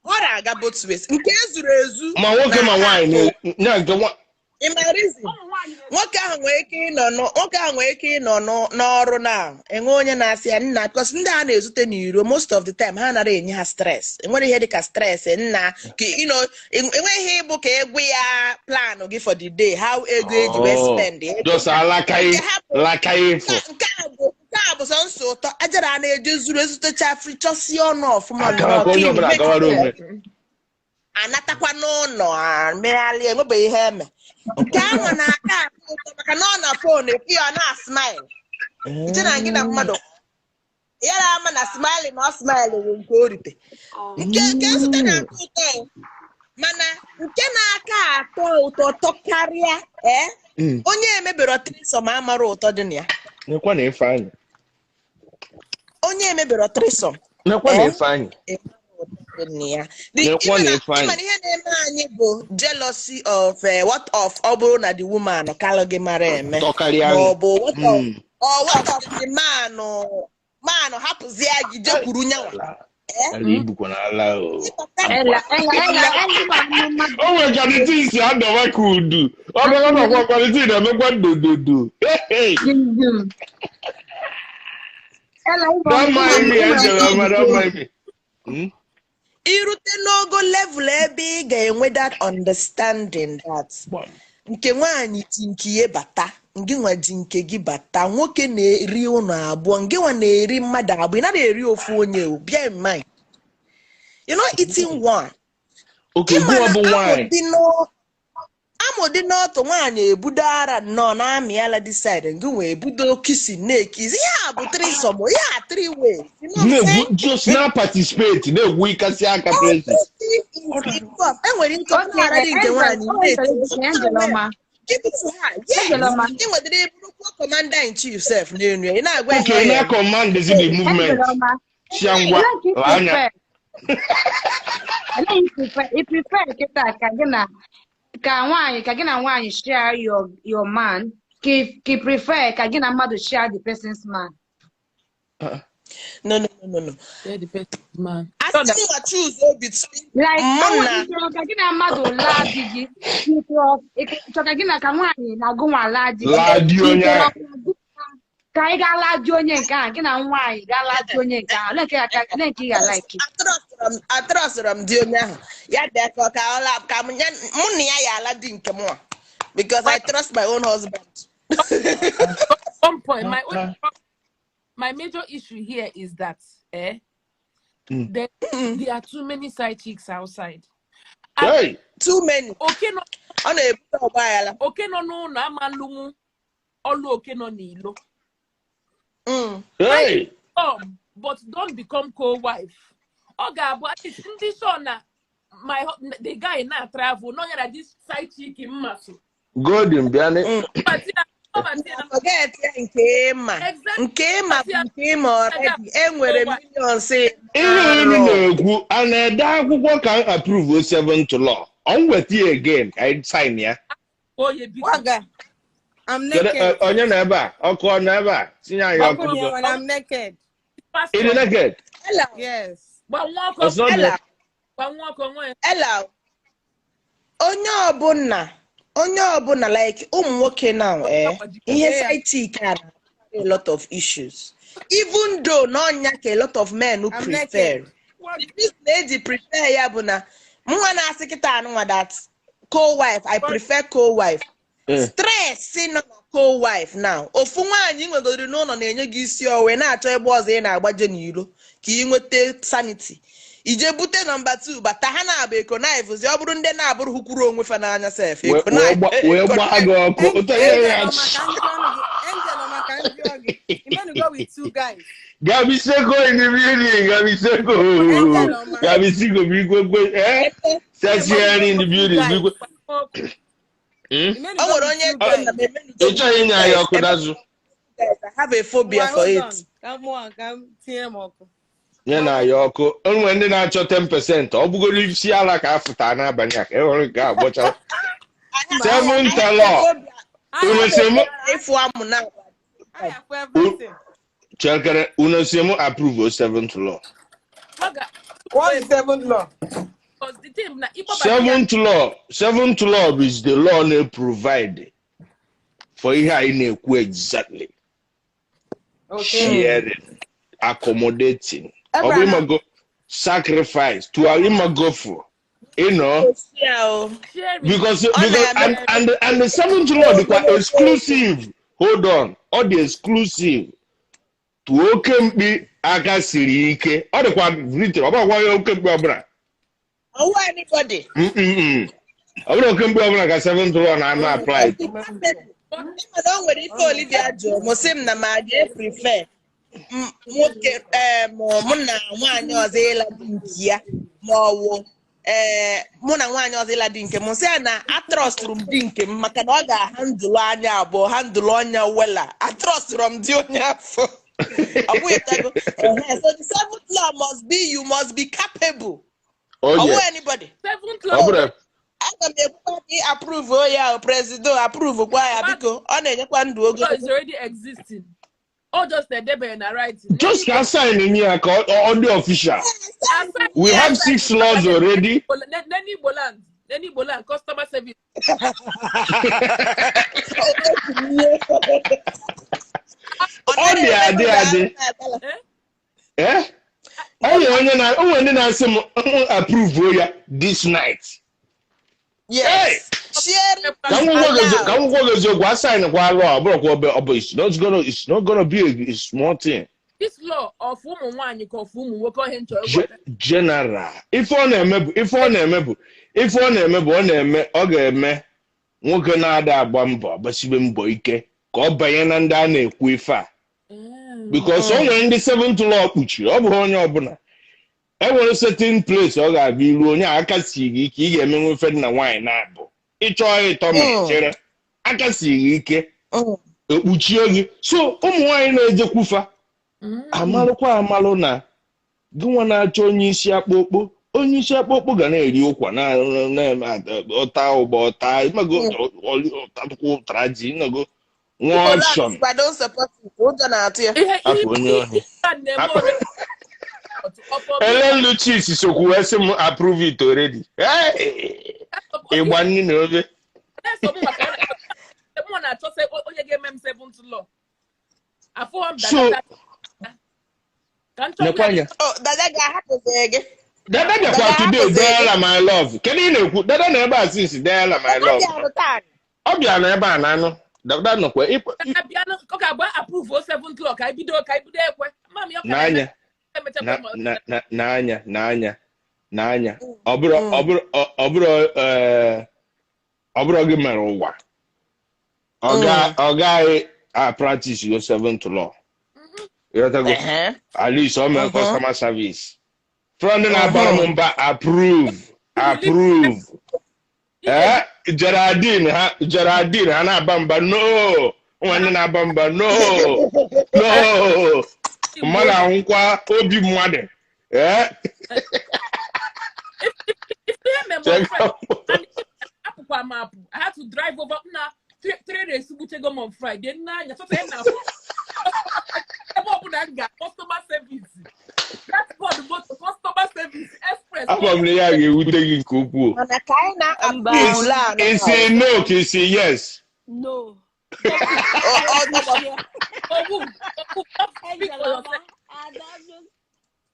Speaker 2: Ọ na-aga both ways nke ezuru ezu
Speaker 1: Ma nwoke ma
Speaker 2: na-aka
Speaker 1: nwaanyị
Speaker 2: atọ
Speaker 1: na na nke nwa
Speaker 2: ị ma reason
Speaker 5: Ụmụ nwaanyị na-esi
Speaker 2: nwoke ahụ nwere ike ịnọ nwoke ahụ nwere ike ịnọ n'ọrụ na enwe onye na-asị ya nna because ndị a na-ezute n'iro most of the time ha nara enye ha stress enwere ihe dịka stress nna ka you know enweghị ihe ịbụ ka egwu ya plan gị for the day how ego eji wee
Speaker 1: Oh,
Speaker 2: spend ego
Speaker 1: just alakaghị
Speaker 2: nke ha bụ
Speaker 1: lakaghị ịfụ.
Speaker 2: nke a bụ sọ nsọ ụtọ ajara a na-eje zuru ezutecha frichọsie ọnụ ọfụma nnọọ
Speaker 1: Akara onye
Speaker 2: clean
Speaker 1: ọbụla
Speaker 2: make
Speaker 1: agawara onwe.
Speaker 2: anatakwa n'ụlọ amegharị enwebeghị ihe eme nke ahụ na-aka atọ ụtọ maka na ọ na fon efu ya ọ na-asmaịl iche na gị na mmadụ ya na ama na smaịlị na ọ smaịlị bụ nke o rite nke nke nzute na-atọ ụtọ o. Mana nke na-aka atọ ụtọ tọkarịa ee onye emebere threesome amara ụtọ dị na ya.
Speaker 1: Nekwa na Ifeanyị.
Speaker 2: Onye emebere threesome
Speaker 1: Nekwa na
Speaker 2: ee
Speaker 1: Ifeanyị.
Speaker 2: dị na ya.
Speaker 1: Nekwa
Speaker 2: Ịma
Speaker 1: na
Speaker 2: na
Speaker 1: Ifeanyị.
Speaker 2: ịma na ihe na-eme anyị bụ jealousy of what of ọ bụrụ na the woman kalụ gị mara eme
Speaker 1: Tọkarịa
Speaker 2: ma
Speaker 1: gị.
Speaker 2: ọ bụ what of or what of the man man hapụzie gị jekwuru nyanwa
Speaker 1: Ala
Speaker 2: ee
Speaker 1: ala ibukwa n'ala o.
Speaker 2: ịbata
Speaker 3: Ella, Ella, Ella, Ella, ma mma.
Speaker 1: O nwere ka the si adọba ka udu. Ọ bịara n'ọkwa kwaliti na-emekwa dododo. Hey,
Speaker 3: Jim. Ella, ịma
Speaker 1: don't
Speaker 3: ịma
Speaker 1: mind me,
Speaker 3: ịma
Speaker 1: Angela,
Speaker 3: ịma
Speaker 1: don't mind me. Hmm?
Speaker 2: Irute n'ogo level ebe ị ga-enwe that understanding that
Speaker 1: Gbam.
Speaker 2: nke nwaanyị ji nke ya bata Ngịnwa ji nke gị bata, nwoke na-eri ụlọ abụọ, ngịnwa na-eri mmadụ abụọ, ị naghị eri ofu onye o. Bear in mind, you're not eating one.
Speaker 1: Okay,
Speaker 2: Ịma
Speaker 1: gụọ
Speaker 2: na
Speaker 1: bụ
Speaker 2: amụ
Speaker 1: nwaanyị.
Speaker 2: dị amụ dị n'otu nwaanyị ebudo ara nnọọ na-amị ala this side, ngị nwee ebudo kisi na-ekisi. Ihe a bụ threesome, ihe a three ways. You know what I'm
Speaker 1: Na-egwu
Speaker 2: saying?
Speaker 1: just na participate na-egwu ịkasị aka places.
Speaker 2: Everything is involved. Enwere ike ọ
Speaker 3: Okay,
Speaker 2: ara dị nke
Speaker 3: Angel,
Speaker 2: nwaanyị
Speaker 3: o nwere
Speaker 2: na-eti.
Speaker 3: Angel ọma.
Speaker 2: Give it to her. Yes.
Speaker 3: Angel ọma.
Speaker 2: Ị nwetara eburukwa commander in chief sef n'elu ya. Ị na-agwa ya
Speaker 1: Okay,
Speaker 2: ihe ọ
Speaker 1: na
Speaker 2: ya eme.
Speaker 1: command the movement.
Speaker 3: Angel ọma.
Speaker 1: Chia ngwa
Speaker 3: Olee nke
Speaker 1: laa
Speaker 3: ị
Speaker 1: anya.
Speaker 3: prefer? Olee nke ị prefer kịta ka gị na ka nwaanyị ka gị na nwaanyị share your man, ka ị prefer ka gị na mmadụ share the person's man?
Speaker 2: No, no, no, no, no.
Speaker 6: Share the person's man.
Speaker 2: Asị m nwa choose between
Speaker 3: Like,
Speaker 2: mụ
Speaker 3: ọ
Speaker 2: na
Speaker 3: nwere ị chọrọ ka gị na mmadụ laa di gị, ị chọrọ ka gị na ka nwaanyị na-agụ nwa laa di gị,
Speaker 1: Laa di
Speaker 3: ị
Speaker 1: onye
Speaker 3: chọrọ
Speaker 1: ahụ.
Speaker 3: ka ị gaa laa di onye nke ahụ, gị na nwaanyị gaa laa di onye nke ahụ, olee nke olee nke ị ga-like?
Speaker 2: Atrọsịrọ m di onye ahụ ya bịa ka ọ ka ọ la ka mụ na ya ya ala di nke mụ a, because I trust my own husband.
Speaker 6: One point, my major issue here is that there are too many side chicks outside. And
Speaker 1: Hey,
Speaker 2: Too many.
Speaker 6: oke nọ
Speaker 2: Ọ na-ebute ọgba aghara.
Speaker 6: oke nọ n'ụlọ ama lụnwu ọlụ oke nọ n'ilo.
Speaker 1: Hey.
Speaker 6: Come, but don't become co-wife. Ọ ga-abụ at least ndị sọ na the guy na travel nọ ya na this side chick mma so.
Speaker 1: Golden bịa ne.
Speaker 6: Ọbati ya
Speaker 2: Forget ya nke ịma.
Speaker 6: Exactly.
Speaker 2: Nke ịma bụ nke ịma already. Enwere millions
Speaker 1: Ihe unu na-ekwu a na-ede akwụkwọ ka m approve seventh law. Ọ m weta ya again ka anyị sign ya.
Speaker 6: Oye biko.
Speaker 7: Waga, I'm
Speaker 1: Kedu
Speaker 7: naked.
Speaker 1: onye nọ ebe a? Ọkụ ọ nọ ebe a? Tinye anyị ọkụ
Speaker 7: Ọkụ dị
Speaker 1: biko.
Speaker 7: when I'm naked.
Speaker 1: Ị dị naked?
Speaker 2: Ella,
Speaker 7: Yes.
Speaker 6: Gba nwa ọkụ
Speaker 1: It's not
Speaker 2: Ella,
Speaker 6: gba nwa ọkụ nwa ya.
Speaker 2: Ella, onye ọbụla like ụmụ nwoke now, ihe
Speaker 7: Yeah.
Speaker 2: side chick a na a lot of issues. Even though n'ọnya ka a lot of men who
Speaker 7: I'm
Speaker 2: prefer.
Speaker 7: naked.
Speaker 2: The reason eji prefer ya bụ na mụnwa na-asị kịta anụnwa that co-wife, I prefer co-wife. Stress nọ na co-wife now. Ofu nwaanyị ị nwegoro n'ụlọ na-enye gị isi ọwụ, ị na-achọ ebe ọzọ ị na-agbaje n'iro ka ị nweta sanity. Ije bute nọmba 2 bata, ha na-abụ ekonivzi, ọ bụrụ ndị na-abụrụ hụkwuru onwe fa n'anya sef.
Speaker 1: Wee gbaa gị ọkụ. Ụtọ ihe ya.
Speaker 7: Angel ọma ka njọ gị. Angel ọma ka njọ gị. You meant to go with two guys.
Speaker 1: Gabi Seko in the building. Gabi Seko.
Speaker 7: Angel ọma.
Speaker 1: Gabi Seko biko kwe. Eh? Sexy in the building. Biko.
Speaker 6: Gba nwa ọkụ.
Speaker 1: Hmm?
Speaker 7: You meant to
Speaker 2: O
Speaker 7: go
Speaker 2: nwere
Speaker 7: with
Speaker 2: onye
Speaker 7: two
Speaker 2: sị
Speaker 7: guys.
Speaker 2: na m emenugo
Speaker 1: Ị chọghị inye anyị ọkụ n'azụ.
Speaker 2: I have a phobia
Speaker 7: Ngwa,
Speaker 2: for
Speaker 7: hold
Speaker 2: it.
Speaker 7: on. Ka mụ a ka m tinye m ọkụ.
Speaker 1: Nye na anyị ọkụ. O nwere ndị na-achọ 10%. Ọ bụgoro isi ala ka afụta n'abalị a ka e nwere nke a gbọchara. Seventh
Speaker 2: I have a
Speaker 1: law.
Speaker 2: phobia.
Speaker 1: Unu si mụ
Speaker 2: Ịfụ amụ na
Speaker 7: I have everything.
Speaker 1: chekere unu si mụ approve seventh law.
Speaker 6: Waga,
Speaker 7: What's the seventh law?
Speaker 6: because the thing na ịkpọbata ya
Speaker 1: Seventh law is the law na-provide for ihe anyị na-ekwu exactly.
Speaker 7: Okay.
Speaker 1: Sharing, accommodating. Ọ bụ
Speaker 7: Abraham.
Speaker 1: ịmago sacrifice to ịmago for
Speaker 2: Ya o.
Speaker 6: sharing.
Speaker 1: because
Speaker 2: Ọ
Speaker 1: because
Speaker 2: na-eme
Speaker 1: and the seventh law dịkwa exclusive. Hold on, ọ dị exclusive to oke mkpi aka siri ike. Ọ dịkwa written, ọ bụghị ya oke mkpi ọbụla.
Speaker 2: Ọwụ anybody.
Speaker 1: Ọ bụrụ oke mkpi ọbụla ka seventh law na-ama apply to.
Speaker 2: Ịma na o nwere ife Olivia jụrụ m, sị m na ma ga-eprefer nwoke ma mụ na nwaanyị ọzọ ịla di nke ya ma ọ wụ mụ na nwaanyị ọzọ ịla di nke m. Sị ya na atrọstụrụ m di nke m maka na ọ ga-ahandụlụ anya abụọ, handụlụ ọnya wela. Atrọstụrụ m di onye afọ ọ bụghị tago. Ehe, so the seventh law must be you must be capable.
Speaker 1: Oh
Speaker 2: Ọ wụ
Speaker 1: yes.
Speaker 2: anybody.
Speaker 6: Seventh
Speaker 1: Ọ
Speaker 6: law.
Speaker 1: bụrụ
Speaker 2: Aga m ekwukwa ka ị approve ya o, presido approve kwa ya biko, ọ na-enyekwa ndụ
Speaker 6: Law
Speaker 2: ogologo.
Speaker 6: is already existing. All just edebe na writing.
Speaker 1: Just ka sign in here ka ọ dị official.
Speaker 6: Aside
Speaker 1: We have six laws already.
Speaker 6: Neni Igbo land, Neni Igbo land, customer service.
Speaker 1: Ọ dị adị adị.
Speaker 6: Eh?
Speaker 1: Eh? O nwere onye na o nwere ndị na-asị m approve ya this night.
Speaker 2: Yes. Judiciary
Speaker 1: Ka m
Speaker 2: is
Speaker 1: gwakwa gị eziokwu, ka
Speaker 2: allowed.
Speaker 1: m gwakwa gị eziokwu, a sign kwa law, ọ bụrụkwa ọ bụ it's not gonna be a small thing.
Speaker 6: This law of ụmụ nwaanyị ka of ụmụ nwoke ọhịa nchọ ịghọta.
Speaker 1: General, ife ọ na-eme bụ ọ na-eme, ọ ga-eme nwoke na-ada agba mbọ agbasibe mbọ ike ka ọ banye na ndị a na-ekwu ife a, because o nwere ndị seventh law kpuchiri. Ọ bụghị onye ọbụla e nwere certain place ọ ga-abịa iru onye a aka si gị ike, ị ga-emenwe ife dị na nwaanyị na-abụ ịchọọ ịtọ ma chere aka si gị ike, ekpuchie gị. So ụmụ nwaanyị na-ejekwufa amalụkwa amalụ na gị nwa na-achọ onye isi akpụkpọ, onye isi akpụkpọ ga na-eri ụkwa na ọta ụgbọ ọta ịmago, ọtatụkwa ụtara ji ịnago nwa option.
Speaker 2: I don't support it. Ụjọ na-atụ ya.
Speaker 6: Ihe
Speaker 1: Afọ onye
Speaker 6: ihe
Speaker 1: ohi.
Speaker 6: ihe a na-eme already.
Speaker 1: Ellen Luchis sokwu wee sị m approve it already. Hey! Ịgba nni na obe.
Speaker 6: Mụ na-achọ sị onye ga-eme m seventh law. Afụghọ m dada ka m chọọ.
Speaker 1: Nekwa anya.
Speaker 2: Oh, dada ga-ahapụzi gị.
Speaker 1: Dada bịakwa
Speaker 2: Dada
Speaker 1: today.
Speaker 2: hapụzi gị.
Speaker 1: Deela my love, kedu ị na-ekwu? Dada na ebe a since. Deela my
Speaker 2: Dada
Speaker 1: love.
Speaker 2: bịarụ taa.
Speaker 1: Ọ bịa na ebe a na anụ dada nọkwa
Speaker 6: Dada bịa ọ ga-agba approve o seventh law ka anyị bido ekwe mami ọ ka
Speaker 1: n'anya
Speaker 6: na-emechakwa
Speaker 1: na
Speaker 6: ma
Speaker 1: na na n'anya n'anya n'anya, ọ bụrụ ọ bụrụ ọ bụrụ ee, ọ bụrụ gị mere ụwa, ọ gaghị a practice your seventh law. Ịghọtago?
Speaker 2: Ehe.
Speaker 1: At least ọ mere customer service from ndị na-abara m mba, approve, approve. Ee, Geraldine, ha Geraldine ha na-aba mba, no nwa ndị na-aba mba, no, no, mmadụ ahụkwa obi mmadụ, ee.
Speaker 6: Ihe mere m on Friday, and apụkwa m apụ. I had to drive over na 3 days gbuchego m on Friday nna anya chọta ya na ebe ọbụla m ga customer service, transport, moto, customer service, express.
Speaker 1: Ama m na ya ga-ewute gị nke ukwuu.
Speaker 2: Mana ka anyị na-approve law
Speaker 1: Isi no ka isi yes?
Speaker 8: No.
Speaker 6: Owu owu, speak for yourself.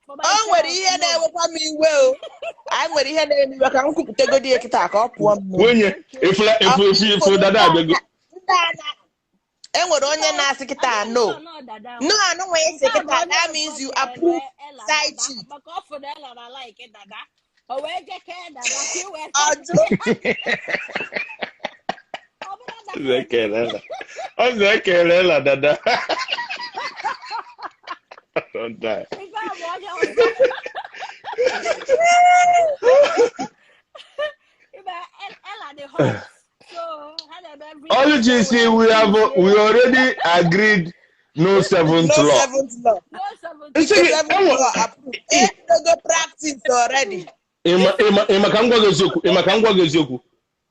Speaker 2: O nwere ihe na-ewekwa m iwe o. Anyị nwere ihe na-eme iwe ka m kwupụtagodi ya kịta ka ọ pụọ m n'obi.
Speaker 1: Nwunye ifula ifu ifu ifu dada abịago.
Speaker 2: Ndị a e nwere onye na-asị kịta no no anụ nwee isi kịta, that means you approve side chick.
Speaker 8: Maka ọ fụrụ Ella na like dada, o wee jekee dada ka i wee
Speaker 2: Ọjụ.
Speaker 8: Ọ bụrụ na
Speaker 1: Ekelela. Ọ na-ekelela dada. Don't die.
Speaker 8: Ife a bụ onye ọzọ. Ibe Ella dị hot, so ha na-eme everything.
Speaker 1: Oluchi, we already agreed no seventh
Speaker 2: No
Speaker 1: law.
Speaker 2: seventh law.
Speaker 8: No seventh.
Speaker 1: Nsị
Speaker 2: The
Speaker 1: gị,
Speaker 2: seventh law approved. Ebidogo practice already.
Speaker 1: Ịma ka m gwa gị eziokwu, ịma ka m gwa gị eziokwu,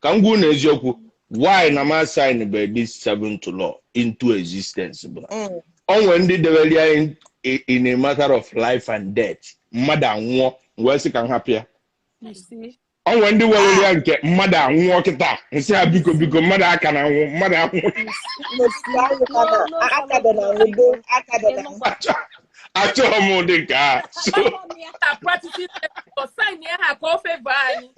Speaker 1: ka m gwa unu eziokwu. Why na ma sign by this seventh law into existence bụ na o nwere ndị debere ya in a matter of life and death, mmadụ anwụọ wee sị ka m hapụ ya.
Speaker 8: You see?
Speaker 1: O nwere ndị were ya nke mmadụ anwụọ kịta, nsị ha biko biko, mmadụ aka na anwụ, mmadụ anwụ.
Speaker 2: N'osisi anwụkwana, akado na nwudo, akado na nwudo.
Speaker 1: Achọghị m ụdị nke a, so
Speaker 6: Na practicing for sign ya ha ka o favor anyị.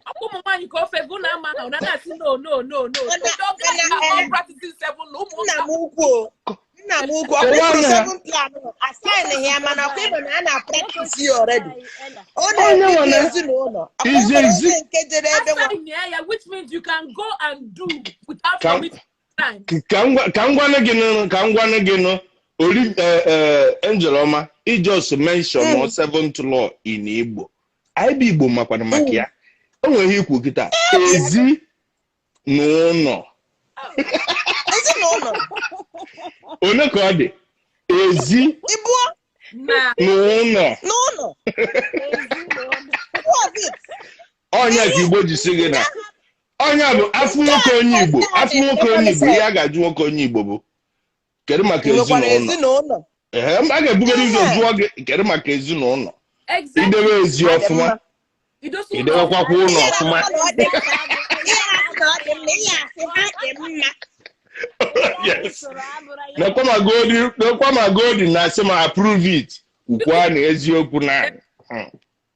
Speaker 6: Ọkwa ụmụ nwaanyị ka o favor na ama ha na na-asị no, no, no, no.
Speaker 2: Mana-
Speaker 6: Ndị ọga are practicing seven law, ụmụ
Speaker 2: Nna m ukwu o, nna m ukwu, ọkwa
Speaker 1: Kọwaa
Speaker 2: ifuru
Speaker 1: na ha.
Speaker 2: seventh plan assign ya, mana ọkwa ịma na a na-practice ya already. Ọ
Speaker 1: Onye
Speaker 2: na-ebibi
Speaker 1: nwe na-
Speaker 2: ezinụlọ. Ọkwa
Speaker 1: Izi
Speaker 2: nwere
Speaker 1: ezi.
Speaker 2: onye nke jere ebe nwa
Speaker 6: Assign ya, which means you can go and do without committing crime.
Speaker 1: Ka m gwanụ gị nụ, ka m gwanụ gị nụ ori Angel ọma, I just mention seventh law in Igbo. Anyị bụ Igbo makwana maka ya. O nwere ihe ikwu kịta, ezi na ụlọ.
Speaker 2: Ezinụlọ.
Speaker 1: One ka ọ dị ezi
Speaker 2: Ibuo
Speaker 6: Na
Speaker 1: na ụlọ.
Speaker 2: N'ụlọ. What was it?
Speaker 1: Ọnya ka Igbo ji sị gị na ọnya bụ afọ nwoke onye Igbo, afọ nwoke onye Igbo, ihe a ga-ajụ nwoke onye Igbo bụ kedu maka
Speaker 2: Nwekwara
Speaker 1: ezinụlọ.
Speaker 2: Ezinụlọ.
Speaker 1: Ehe, a ga-ebugoro ụzọ jụọ gị kedu maka ezinụlọ.
Speaker 6: Exactly.
Speaker 1: Idebe ezi ọfụma,
Speaker 6: Idosi ụlọ.
Speaker 1: idebekwakwa ụlọ
Speaker 2: Ihe
Speaker 1: ọfụma.
Speaker 2: na-asị na ọ dị mma, ihe na-asị na ọ dị mma, ihe asị ha dị mma.
Speaker 1: Yes, nekwa ma golden, nekwa ma golden na-asị ma approve it ukwu a na eziokwu na.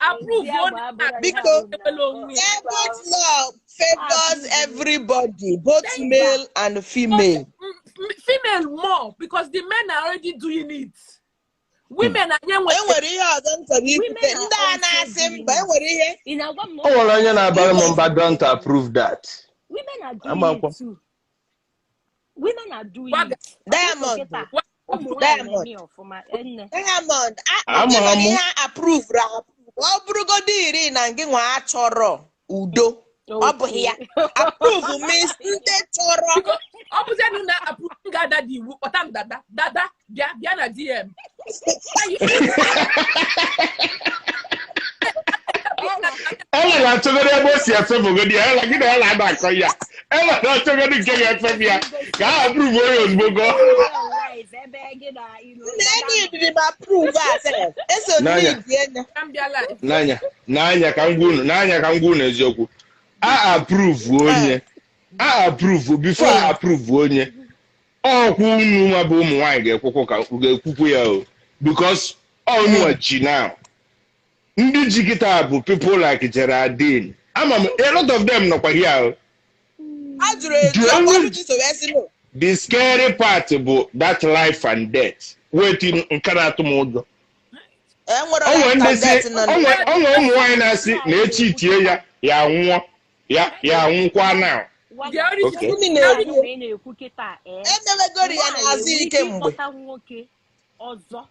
Speaker 6: Approve
Speaker 8: Ụdị agba
Speaker 6: onye
Speaker 8: abụrụ ihe
Speaker 2: Biko,
Speaker 8: ahụ na
Speaker 6: ewela onwe ya.
Speaker 2: seventh law favors
Speaker 8: approve
Speaker 2: everybody, both
Speaker 6: Thank you.
Speaker 2: male and female.
Speaker 6: Female more because the men are already doing it. Women anyị enwere
Speaker 2: Enwere ihe ọzọ m chọrọ ikwute
Speaker 8: Women
Speaker 2: ndị
Speaker 8: are
Speaker 2: a
Speaker 8: also
Speaker 2: na-asị
Speaker 8: doing
Speaker 2: mba
Speaker 8: it.
Speaker 2: enwere ihe
Speaker 8: Ị na-agwa m na
Speaker 1: O
Speaker 8: ụmụ
Speaker 1: nwere onye
Speaker 8: nwaanyị
Speaker 1: na-abara m
Speaker 8: adịghị
Speaker 1: mba, don't approve that.
Speaker 8: Women are doing
Speaker 1: Amakwa.
Speaker 8: it too. Women are doing
Speaker 6: Waga.
Speaker 8: it. Ọ bụrụ sọ
Speaker 2: Diamond
Speaker 8: kịta
Speaker 6: Wa-
Speaker 8: ụmụ nwaanyị
Speaker 2: Diamond
Speaker 8: na-eme ya ọfụma enne.
Speaker 2: Diamond
Speaker 1: Ama
Speaker 2: ịma na
Speaker 1: amụ.
Speaker 2: ihe approve ọ bụrụgodo iri na ngị nwa achọrọ udo ọ bụghị ya. Approve means ndị chọrọ.
Speaker 6: Biko, ọ bụzie na na approve m ga-ada dị iwu kpọta m dada dada bịa bịa na DM.
Speaker 1: Ela na-achọgodi ebe o si efebugodi ya. Ela gị na ela na-akọ ya. Ela na-achọgodi nke ga-efebu ya ka a approve onye ozugbo gọ.
Speaker 8: Live ebe gị na ilo
Speaker 2: Nne need m approve a sef. Eso
Speaker 1: N'anya.
Speaker 2: need enya.
Speaker 6: Ka m bịa live.
Speaker 1: N'anya n'anya ka m gwa unu, n'anya ka m gwa unu eziokwu. A approve onye a approve before a approve onye ọkwụ unu nwa bụ ụmụ nwaanyị ga-ekwukwu ka ga-ekwukwu ya o, because ọ unu nwa ji now. Ndị ji kịta bụ people like Geraldine. Ama m a lot of them nọkwa here o.
Speaker 2: A jụrụ eju
Speaker 1: The only-
Speaker 2: ọkpọrụ ji so wee sị no.
Speaker 1: The scary part bụ that life and death wetin nke na-atụ m ụjọ.
Speaker 2: Enwere
Speaker 1: O nwere
Speaker 2: life
Speaker 1: ndị
Speaker 2: and
Speaker 1: si
Speaker 2: death nọ
Speaker 1: o
Speaker 2: na
Speaker 1: nwere o nwere ụmụ nwaanyị na-asị na echi tie ya ya nwụọ ya ya nwụkwa now.
Speaker 6: The origin
Speaker 1: Okay.
Speaker 2: Gịnị na-ekwu?
Speaker 8: ị na-ekwu kịta ee
Speaker 2: Emewegori ya
Speaker 8: nwaanyị
Speaker 2: n'azụ
Speaker 8: enwere
Speaker 2: ike
Speaker 8: ike
Speaker 2: mgbe.
Speaker 8: ịkpọta nwoke ọzọ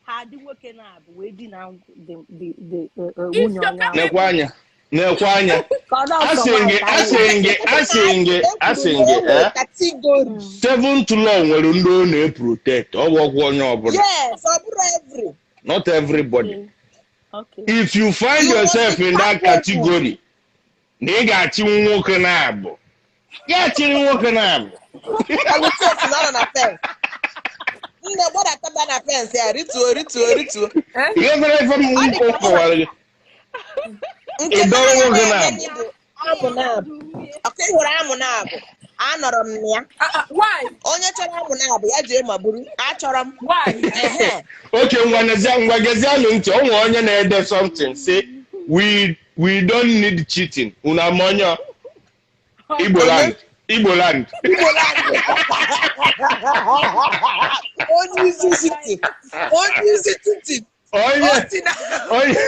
Speaker 8: ha adị nwoke na-abụ wee di na
Speaker 6: If
Speaker 8: nwunye
Speaker 6: your
Speaker 8: onye ahụ.
Speaker 1: Nekwa anya nekwa anya
Speaker 8: Ka ọ na-ọsọ
Speaker 1: asị
Speaker 8: nwaanyị
Speaker 1: gị
Speaker 8: ka anyị
Speaker 1: asị gị asị gị asị
Speaker 2: Ekwuru
Speaker 1: gị
Speaker 2: na e nwere
Speaker 1: eh
Speaker 2: category.
Speaker 1: Seventh law nwere ndị ọ na-eprotect ọ bụ ọgwụ onye ọbụla.
Speaker 2: Yes, ọ bụrụ every.
Speaker 1: Not everybody.
Speaker 8: Okay.
Speaker 1: If you find
Speaker 2: You must
Speaker 1: yourself
Speaker 2: be
Speaker 1: in that
Speaker 2: capable.
Speaker 1: category na ị ga-achịnwu nwoke na-abụ ya achịrị nwoke na-abụ.
Speaker 2: Awụtụ otu na ọ nọ na fence. Nne gbadata na fence ya rituo rituo rituo.
Speaker 6: Eh?
Speaker 1: Ihe mere ife m
Speaker 2: Ọ dị ka
Speaker 1: kọwara gị
Speaker 2: nke
Speaker 1: ị dọrọ
Speaker 2: na
Speaker 1: nwoke
Speaker 2: anaghị
Speaker 1: na-abụ.
Speaker 2: eme bụ amụ na-abụ. Ọka ị hụrụ amụ na-abụ. Anọrọ m na ya.
Speaker 6: Ah, ah, why?
Speaker 2: Onye chọrọ amụ na-abụ ya jee ma buru. Achọrọ m.
Speaker 6: Why?
Speaker 2: Ehe.
Speaker 1: Oke ngwa nezie ngwa gezianụ ntị o nwere onye na-ede something say we don't need cheating. Unu ama onye Igbo
Speaker 2: Onye?
Speaker 1: land Igbo land.
Speaker 2: Igbo land. Onye isi city. Onye isi city.
Speaker 1: Onye
Speaker 2: O si na
Speaker 1: onye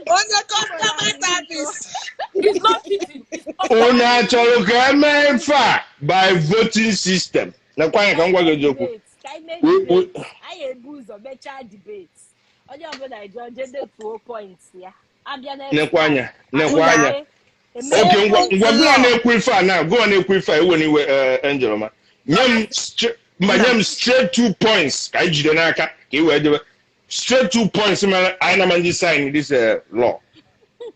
Speaker 2: onye customer service.
Speaker 6: It's not cheating. It's not
Speaker 1: unu achọrọ ka emee ife a by voting system. Nekwa anya ka m gwa gị eziokwu.
Speaker 8: Debate. Ka anyị mee debate. Anyị ebu ụzọ mechaa debate. Onye ọbụla eje oje detuo point ya. Abịa next
Speaker 1: Nekwa
Speaker 8: time.
Speaker 1: anya nekwa anya.
Speaker 8: Eme
Speaker 1: Oke ngwa ngwa
Speaker 2: Seventh
Speaker 1: gụọ
Speaker 2: law.
Speaker 1: na-ekwu ife a na gụọ na-ekwu ife a ewe n'iwe Angel ma nye m mba nye m straight 2 points ka anyị jide n'aka ka ị wee debe straight 2 points mere anyị na ndị sign this law.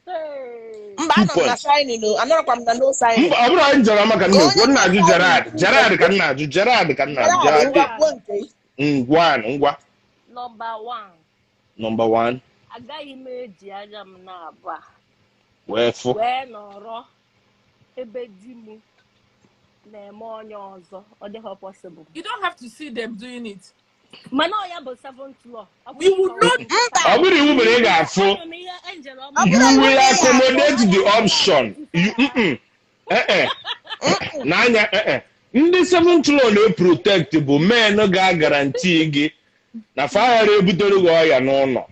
Speaker 8: Hey.
Speaker 2: Mba
Speaker 1: Two
Speaker 2: anọ m na
Speaker 1: points.
Speaker 2: signing o. Anọrọkwa m na no signing.
Speaker 1: Mba ọ bụrụ anyị jọrọ maka
Speaker 2: Ka
Speaker 1: nna ekwu
Speaker 2: onye
Speaker 1: nna ajụ
Speaker 2: chọrọ
Speaker 1: Gerard
Speaker 2: signing
Speaker 1: Gerard ka nna ajụ Gerard ka nna ajụ
Speaker 2: Gerard
Speaker 1: Gerard
Speaker 2: ngwa kwuo nke gị.
Speaker 1: ngwa ngwa.
Speaker 8: Number one,
Speaker 1: Number one.
Speaker 8: Agaghị m eji anya m na-abụ a
Speaker 1: Wee fụ
Speaker 8: wee nọrọ ebe di m na-eme onye ọzọ. Ọ dịghị possible.
Speaker 6: You don't have to see them doing it.
Speaker 8: Mana ọ ya bụ seventh law. Ọ
Speaker 6: You
Speaker 8: bụrụ
Speaker 6: will
Speaker 8: ka
Speaker 6: know.
Speaker 2: Mba.
Speaker 1: Ọ bụrụ iwu mere ị ga-afụ.
Speaker 8: Anụ m ihe Angel
Speaker 2: Ọ
Speaker 8: ọma
Speaker 2: bụrụ
Speaker 1: You
Speaker 2: iwu
Speaker 1: will
Speaker 2: na ị ga-afụ.
Speaker 1: accommodate the option you eh eh n'anya eh eh ndị seventh law na-eprotect bụ men ga-agaranti gị na faghara ebutere gị ọya n'ụlọ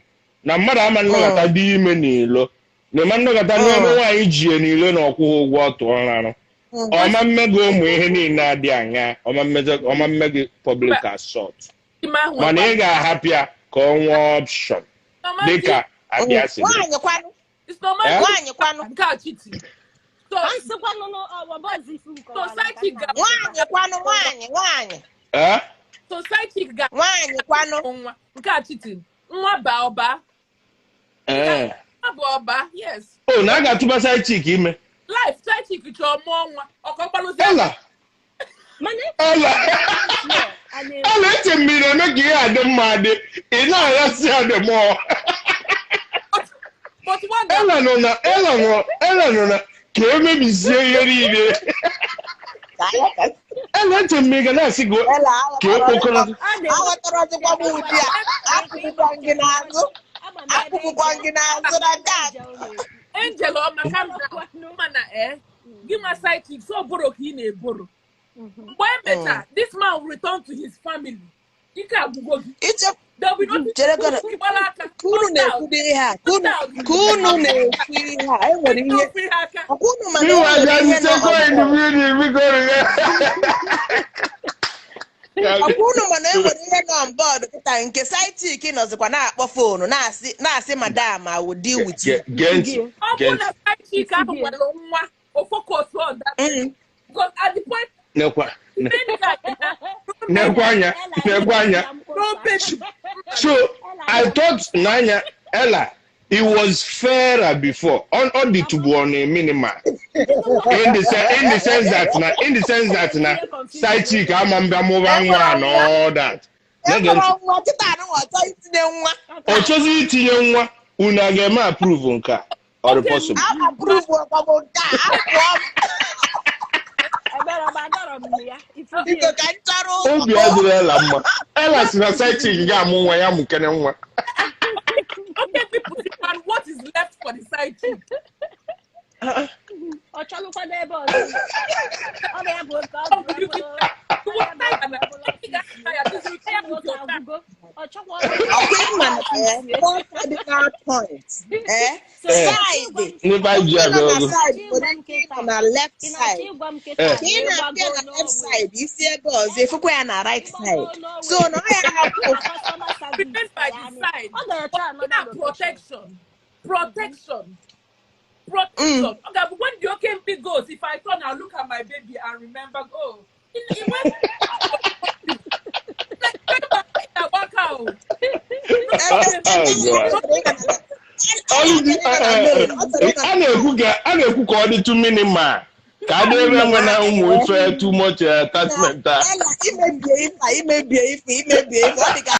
Speaker 1: na mmadụ ama nnọkọta dị ime n'ilo na ịma nnọkọta n'ebe nwaanyị ji ya n'ilo na ọkwụghị ụgwọ ọ tụọ nrarụ ọma mmego ụmụ ihe niile adị aṅa ọma mmejọ ọma mmego public assault
Speaker 6: Ime ahụ
Speaker 1: mana ị ga-ahapụ ya ka ọ nwee option dịka abịa si dị.
Speaker 2: Nwaanyị kwanụ.
Speaker 6: It's normal.
Speaker 1: Eh?
Speaker 2: Nwaanyị kwanụ.
Speaker 6: Nke a cheating. So,
Speaker 8: Ka nsịkwanụ n'ọbọzi ifu nkọwara ka
Speaker 6: Society
Speaker 8: nna
Speaker 6: ga-
Speaker 8: m
Speaker 2: Nwaanyị kwanụ nwaanyị nwaanyị.
Speaker 1: Eh?
Speaker 6: society ga
Speaker 2: Nwaanyị kwanụ.
Speaker 6: nwa nke a cheating. Nwa ba ọba.
Speaker 1: Eh.
Speaker 6: Nwa bụ ọba. Yes.
Speaker 1: O na a ga-atụba side chick ime.
Speaker 6: Life side chick chọọ mụọ nwa. Ọkọ gbalụzi.
Speaker 1: Ela
Speaker 8: Mana
Speaker 1: ela
Speaker 8: seventh law a na-ekwu
Speaker 1: ela eche mmiri eme ka ihe adị mma adị ị na-arasị adị mụọ.
Speaker 6: But one
Speaker 1: Ela nọ na ela nọ ela nọ na ka emebizie ihe niile. Ela eche mmiri ga na-asị gị
Speaker 2: Ela
Speaker 1: ka ekpokọrọ.
Speaker 8: a na-ekwu
Speaker 2: aghọtara ọzọkwa m ụdị a akwụkwọ gị n'azụ.
Speaker 8: Ama m ebe
Speaker 2: Akwụkwọ
Speaker 8: Angel
Speaker 2: gị n'azụ na
Speaker 8: ebe
Speaker 2: nke a.
Speaker 8: Angel na-ekwu.
Speaker 6: Angel ọma, calm down.
Speaker 8: Ọkwanụ.
Speaker 6: Mana gị nwa side chick, so boro ka ị na-eboro. Mgbe emechaa, this man will return to his family. Ike agwụgo gị.
Speaker 2: Iche
Speaker 6: There will be nothing.
Speaker 2: chere gọrọ
Speaker 6: Ịgbala aka.
Speaker 2: ka unu na-ekwudo ihe a, ka unu na-ekwu ihe a, enwere ihe
Speaker 6: Ofe ihe aka.
Speaker 2: ọkwa unu mana
Speaker 1: Meanwhile,
Speaker 2: enwere
Speaker 1: there's
Speaker 2: ihe nọ
Speaker 1: Seko
Speaker 2: on
Speaker 1: in the
Speaker 2: board.
Speaker 1: building. We go
Speaker 2: Ọkwa unu mana enwere ihe nọ on board kịta nke side chick nọzikwa na-akpọ phone na-asị madam, I will deal with you.
Speaker 1: Gee ntị,
Speaker 6: Ọ
Speaker 1: gee
Speaker 6: bụrụ
Speaker 1: ntị.
Speaker 6: na side chick ahụ nwere nwa, o focus on that. Because at the point,
Speaker 1: Nekwa,
Speaker 6: many guys
Speaker 1: nekwa anya, nekwa anya.
Speaker 6: no baby.
Speaker 1: So I thought Nanya Ella, it was fairer before. On the to be on a minimal. In the sense that na side chick amamba move and all that. Nege
Speaker 2: Enwere
Speaker 1: ntị.
Speaker 2: nwa kịta anụnwa ọchọ itinye nwa.
Speaker 1: Ọ chọzi itinye nwa, unu a ga-eme approve nke a? Ọ dị possible?
Speaker 2: A approve ọkwabụ nke a, apụọ m.
Speaker 8: Ebere m adọrọ m na ya. Ifu gị.
Speaker 2: Biko ka m chọrọ ụzọ.
Speaker 1: Obi adịrị Ella mma. Ella si na side chick ga-amụ nwa ya mụkene nwa.
Speaker 6: Okay, people, and what is left for the side chick?
Speaker 8: Ọ chọlụkwa n'ebe ọzọ. Ọ bụ ya bụ nke ọ bụ ya bụ
Speaker 6: You will tire na- ị ga-atire, this will tire
Speaker 8: ụmụ
Speaker 6: with
Speaker 8: nwoke
Speaker 6: your time.
Speaker 8: agwụgo. Ọ chọkwa
Speaker 2: Ọkwa ịma na four cardinal points.
Speaker 8: So
Speaker 1: Eh.
Speaker 2: Side.
Speaker 1: Ndị be anyị ji
Speaker 2: Ị nọ
Speaker 1: abịa
Speaker 2: na
Speaker 1: ọgụ.
Speaker 2: side nwere ike ịnọ na left
Speaker 8: Ị na-achọ
Speaker 2: side.
Speaker 8: ịgwa m kịta
Speaker 1: Eh.
Speaker 2: Ka ị
Speaker 8: na
Speaker 2: na-abịa na
Speaker 8: ịgbago
Speaker 2: left
Speaker 8: Norway.
Speaker 2: side, isi ebe ọzọ, efukwa ya na right
Speaker 8: Ịgbago
Speaker 2: side.
Speaker 8: Norway.
Speaker 2: So na ọ ya hapụ
Speaker 8: Na customer service
Speaker 6: Remain by
Speaker 8: ya
Speaker 6: the
Speaker 8: ni.
Speaker 6: side.
Speaker 8: Ọ ga-achọ
Speaker 6: But
Speaker 8: another
Speaker 6: now
Speaker 8: location.
Speaker 6: protection. Protection. Protection. Okay, but when the OKMP goes, if I turn and look at my baby and remember, oh, it went like, work out.
Speaker 2: ebe
Speaker 1: Oh, God.
Speaker 2: ọ chọrọ ịga na left.
Speaker 1: Ọlụ dị-
Speaker 2: Ọ chọrọ ịga na main, ọ chọrọ ịga
Speaker 1: a na-ekwu ka ọ dịtụ minimal ka a dị ebe enwe na ụmụ ife too much attachment a.
Speaker 2: Ella, imebie ife a, imebie ife, imebie ife, ọ dị ka